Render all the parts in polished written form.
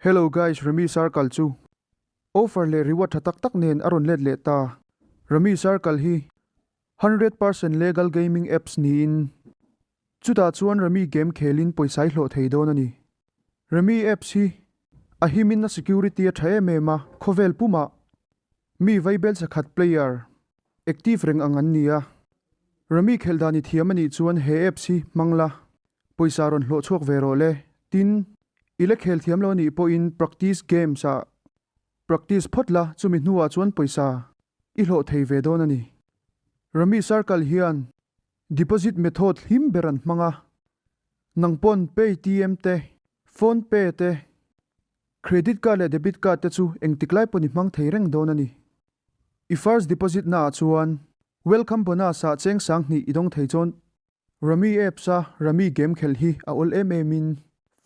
Hello guys Remi Circle chu offer leh reward tha tak tak nen a rawn let leh ta. Remi Circle hi 100% legal gaming apps niin chutah chuan Remi game khelin pawisa i hlawh thei dawn a ni. Remi apps hi a himin a security a tha em em a, khawvel pumah mi vaibel sakhat player active reng ang an ni a. Remi khelh dan i thiam a nih chuan he apps hi hmang la, pawisa rawn hlawh chhuak ve rawh le. Tin, i la khel thiam lo a nih pawhin practice games ah practice phawt la, chumi hnuah chuan pawisa i hlawh thei ve dawn a ni. Rami Circle hian deposit method hlim ber an hmang a, nang pawn Paytm te, PhonePe te, credit card leh debit card te chu engtik lai pawn i hmang thei reng dawn a ni. I first deposit naah chuan welcome bonus ah cheng 2000 i dawng thei chuan Rummy apps a Rummy game khelh hi a awl em em in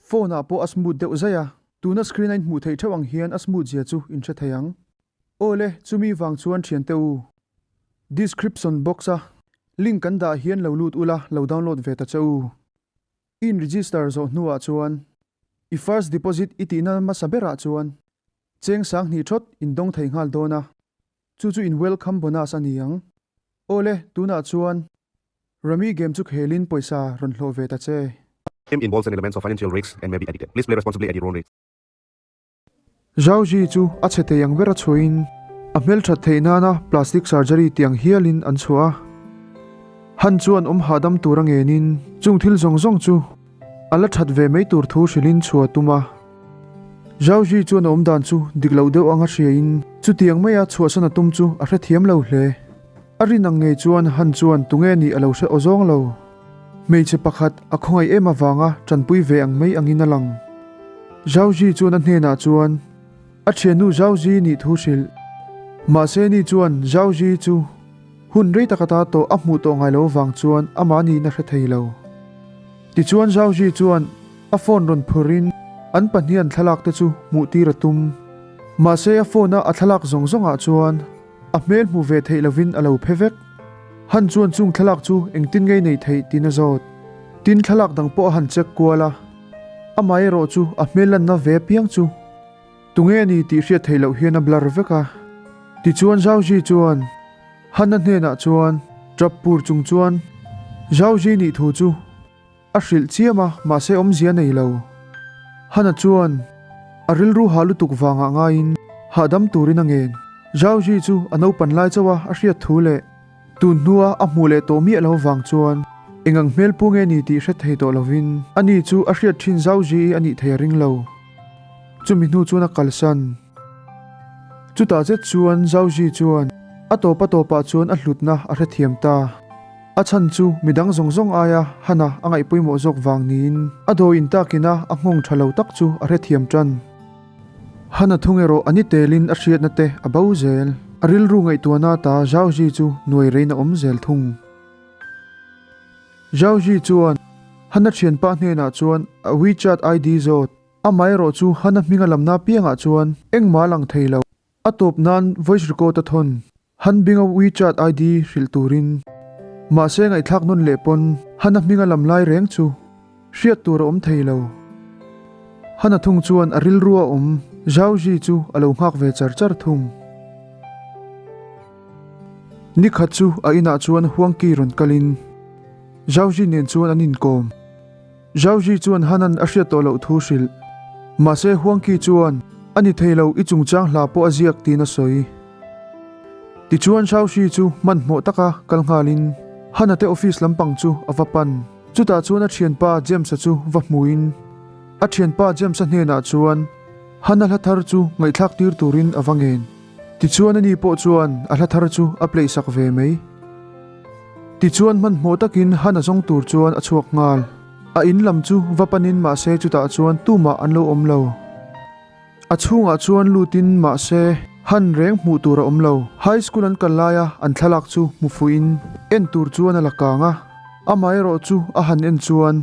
phone ah pawh a smooth deuh zaih a, tuna screen a in hmuh theih theuh ang hian a smooth zia chu in hre thei ang. Awle, chumi vang chuan thiante u, description box a link kan dah hian lo lut ula lo download ve ta che u. I in register zawh hnuah chuan i first deposit i tihna hmasa berah chuan Cheng 2000 thawt in dawng thei nghal dawn a, chu chu in welcome bonus a ni ang. Awle, tunah chuan Rummy game chu khelin pawisa rawn hlawh ve ta che. Game involves an elements of financial risks and may be addicted. Please play responsibly at your own risk. Zhao Ji chu a chhe thei ang ber a chhuahin a hmelthat theih nana plastic surgery tih ang hialin an chhuah a. Han chuan awm hahdam tur a ngenin chung thil zawng zawng chu A la that ve mai tur thu hrilhin chhuah a tum a. Zhao Ji chuan a awm dan chu dik loh deuh anga hriain chutiang maia chhuahsan a tum chu a hrethiam lo hle. A rin ang ngei chuan Han chuan tunge nih a lo hre aw zawng lo. Hmeichhe pakhat a khawngaih em avanga tanpui ve ang mai angin a lang. Zhao Ji chuan a hnenah chuan a thiannu Zhao Ji nih thu hrilh. Mahse ni chuan Zhao Ji chu hun rei taka ta tawh a hmuh tawh ngai lo avang chuan amah niin a hre thei lo. Tichuan Zhao Ji chuan a phone rawn phurhin an pahnihan thlalak te chu hmuh tir a tum. Mahse a phone a a thlalak zawng zawngah chuan a hmel hmu ve theih lovin a lo phe vek. Han chuan chung thlalak chu engtin ngei nei theih tiin a zawt. Tin thlalak dang pawh a han check kual a, amaherawh chu a hmel lanna ve piang chu tunge a ni tih hriat theih loh hian a blur vek a. Tichuan Zhao Ji chuan Hanna hnenah chuan tap pur chung chuan Zhao Ji nih thu chu a hrilh chiam a, mahse awmzia nei lo. Hanna chuan a rilru hah lutuk vangah ngaiin hahdam turin a ngen. Zhao Ji chu a naupan lai chauh a a hriat thu leh tun hnua a hmuh leh tawh miah lo vang chuan eng ang hmel pu nge ni tih hre thei tawh lovin ani chu a hriat thin Zhao Ji a nih thei a ring lo. Chumi hnu chuan a kalsan. Chutah zet chuan Zhao Ji chuan a tawp a tawpah chuan a hlutna a hrethiam ta. A chhan chu midang zawng zawng aia Hana a ngaih pawimawh zawk vang niin a dawi intakina a nghawng tha lo tak chu a hrethiam tan. Hana thung erawh a ni telin a hriatna te a bo zel. A rilru ngaihtuahna ta Zhao Ji chu nuai rein a awm zel thung. Zhao Ji chuan Hana thianpa hnenah chuan a WeChat ID zawt. Amaherawh chu Hana hminga lamna piangah chuan engmah a lang thei lo. A tawp nan voice record a thawn. Han Binga WeChat ID hrilh turin. Mahse ngaihthlak nawn leh pawn Hana hminga lam lai reng chu hriat tur a awm thei lo. Hana thung chuan a rilru a awm Zhao Ji chu a lo nghak ve char char thung. Nikhat chu a inah chuan Huang Qi rawn kalin Zhao Ji nen chuan an inkawm. Zhao Ji chuan Hanan a hriat tawh loh thu hrilh. Mahse Huang Qi chuan a ni thei lo i chungchang hla pawh a ziak tiin a sawi. Tichuan Zhao Shi chu hmanhmawh taka kal nghalin Hana te office lampang chu a va pan. Chutah chuan a thianpa James-a chu va hmuin a thianpa James-a hnenah chuan Hana hla thar chu ngaihthlak tir turin a va ngen. Tichuan ani pawh chuan a hla thar chu a play sak ve mai. Tichuan hmanhmawh takin Han a zawng tur chuan a chhuak nghal. A in lam chu va panin mahse chutah chuan tumah an lo awm lo. A chhungah chuan lutin mahse Han reng hmuh tur a awm lo. High school an kal laia an thlalak chu hmu fuhin en tur chuan a la kang a. Amaherawh chu a han en chuan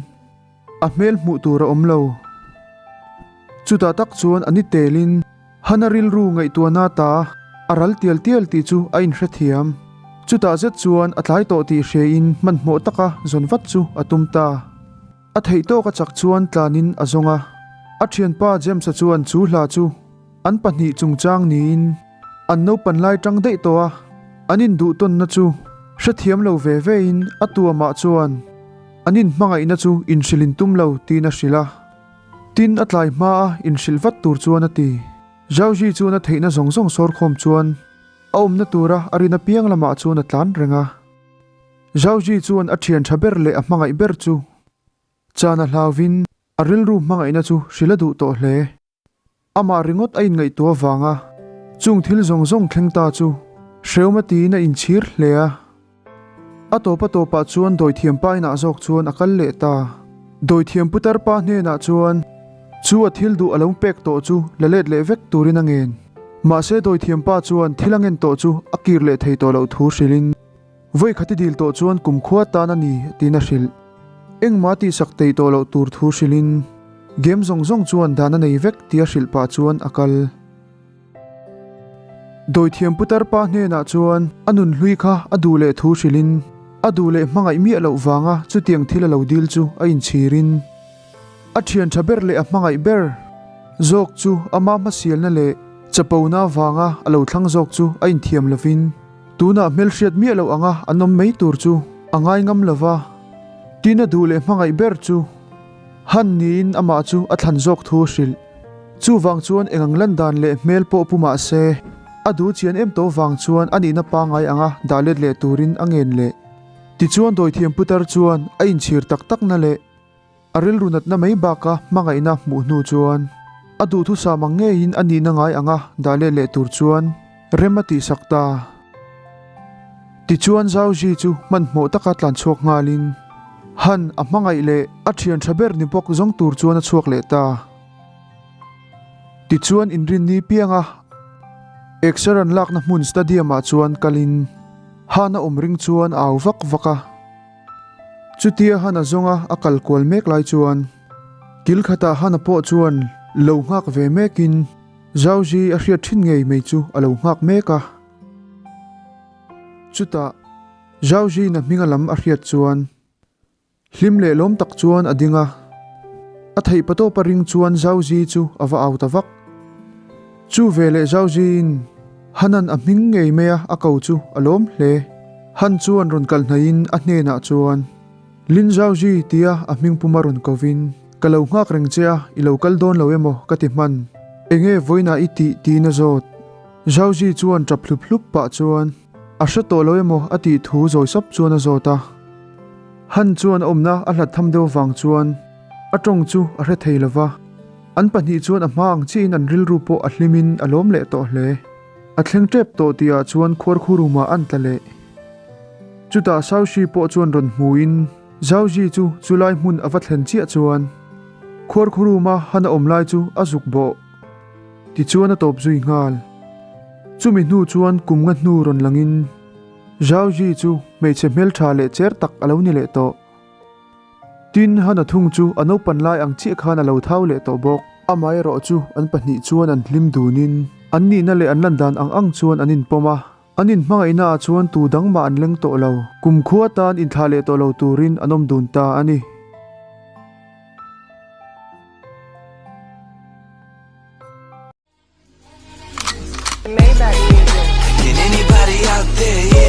a hmel hmuh tur a awm lo. Chutah tak chuan a ni telin Hana rilru ngaihtuahna ta a ral tial tial tih chu a inhrethiam. Chutah zet chuan a tlai tawh tih hriain hmanhmawh taka zawn vat chu a tum ta. A theih tawk a chak chuan tlanin a zawng a. A thianpa James-a chuan chu hla chu an pahnih chungchang niin an naupan lai tang daih tawh a, an induhtawnna chu hrethiam lo ve vein a tuamah chuan an inhmangaihna chu inhrilh intum lo tiin a hrilh a. Tin, a tlai hmaa inhrilh vat tur chuan a ti. Zhaozhi chuan a theihna zawng zawng sawrkhawm chuan a awmna tura a rin apiang lamah chuan a tlan reng a. Zhaozhi chuan a thian tha ber leh a hmangaih ber chu Chan a hlauvin a rilru hmangaihna chu hrilh a duh tawh hle. Amah ringawt a inngaihtuah avanga chung thil zawng zawng thleng ta chu Hreawma tiin a inchhir hle a. A tawp a tawpah chuan dawithiam pa inah zawk chuan a kal leh ta. Dawithiam putar pa hnenah chuan chu a thil duh a lo pek tawh chu la let leh vek turin a ngen. Mahse dawithiam pa chuan thil a ngen tawh chu a kir leh thei tawh loh thu hrilhin Vawi khati dil tawh chuan kumkhua tan a ni tiin a hrilh. Engmah tihsak teih tawh loh tur thu hrilhin game zawng zawng chuan dan a nei vek tia hrilh pah chuan a kal. Dawithiam putar pa hnenah chuan a nun hlui kha a duh leh thu hrilhin a duh leh hmangaih miah loh vanga chutiang thil a lo dil chu a inchhirin a thian tha ber leh a hmangaih ber zawk chu ama hmasialna leh chapona vanga a lo thlang zawk chu a inthiam lovin Tunah hmelhriat miah loh anga an awm mai tur chu a ngai ngam lo va, tin a duh leh hmangaih ber chu Han niin amah chu a thlan zawk thu a hrilh. Chuvang chuan eng ang lan dan leh hmel pawh pu mah se, a duh chian em tawh vang chuan a nihna pangngai anga dah let leh turin a ngen leh. Tichuan dawithiam putar chuan a inchhir tak takna leh A rilru natna mai baka hmangaihna hmuh hnu chuan a duhthusam ang ngeiin a nihna ngai anga dah let leh tur chuan rem a tihsak ta. Tichuan Zhaozhi chu hmanhmawh taka tlan chhuak nghalin Han a hmangaih leh a thian tha ber ni bawk zawng tur chuan a chhuak leh ta. Tichuan inrinni pianga exer an lakna hmun stadium ah chuan kalin Han a awm ring chuan a au vak vak a. Chutia Hana zawnga a kal kual mek lai chuan kil khatah Hana pawh chuan lo nghak ve mekin Zhaozhi a hriat thin ngei mai chu a lo nghak mek a. Chutah Zhaozhi na hminga lam a hriat chuan hlim leh lawm tak chuan a ding a, a theih patawpa ring chuan Zhaozhi chu a va au ta vak. Chu veleh Zhaozhiin Hanan a hming ngei mai a, a ko chu a lawm hle. Han chuan rawn kal hnaihin a hnenah chuan, Lin Zhaozhi tia a hming puma rawn kovin, Ka lo nghak reng che a, i lo kal dawn lo emaw ka ti hman. Enge vawiinah i tih tiin a zawt. Zhaozhi chuan tap hlup hlup pah chuan, A hre tawh lo emaw a tih thu zawi sap chuan a zawt a. Han chuan a awmna a hlat tham deuh vang chuan a tawng chu a hre thei lo va. An pahnih chuan a hma ang chiahin an rilru pawh a hlimin a lawm leh tawh hle. A thleng tep tawh tihah chuan khuarkhu room-ah an tla leh. Chutah Saushi pawh chuan rawn hmuin Zhaozhi chu chulai hmun a va thlen chiah chuan khuarkhu room-a han a awm lai chu a zuk bawh. Tichuan a tawp zui nghal. Chumi hnu chuan kum nga hnu rawn langin Zhaozhi chu hmeichhe hmeltha leh cher tak a lo ni leh tawh. Tin, Hana thung chu a naupan lai ang chiah khan a lo thau leh tawh bawk. Amaherawh chu an pahnih chuan an hlim dunin an nihna leh an lan dan ang ang chuan an inpawm a, an inhmangaihna ah chuan tu dang mah an leng tawh lo. Kumkhua tan inthlah leh tawh lo turin an awm dun ta a ni. Maybach music. Can anybody out there hear?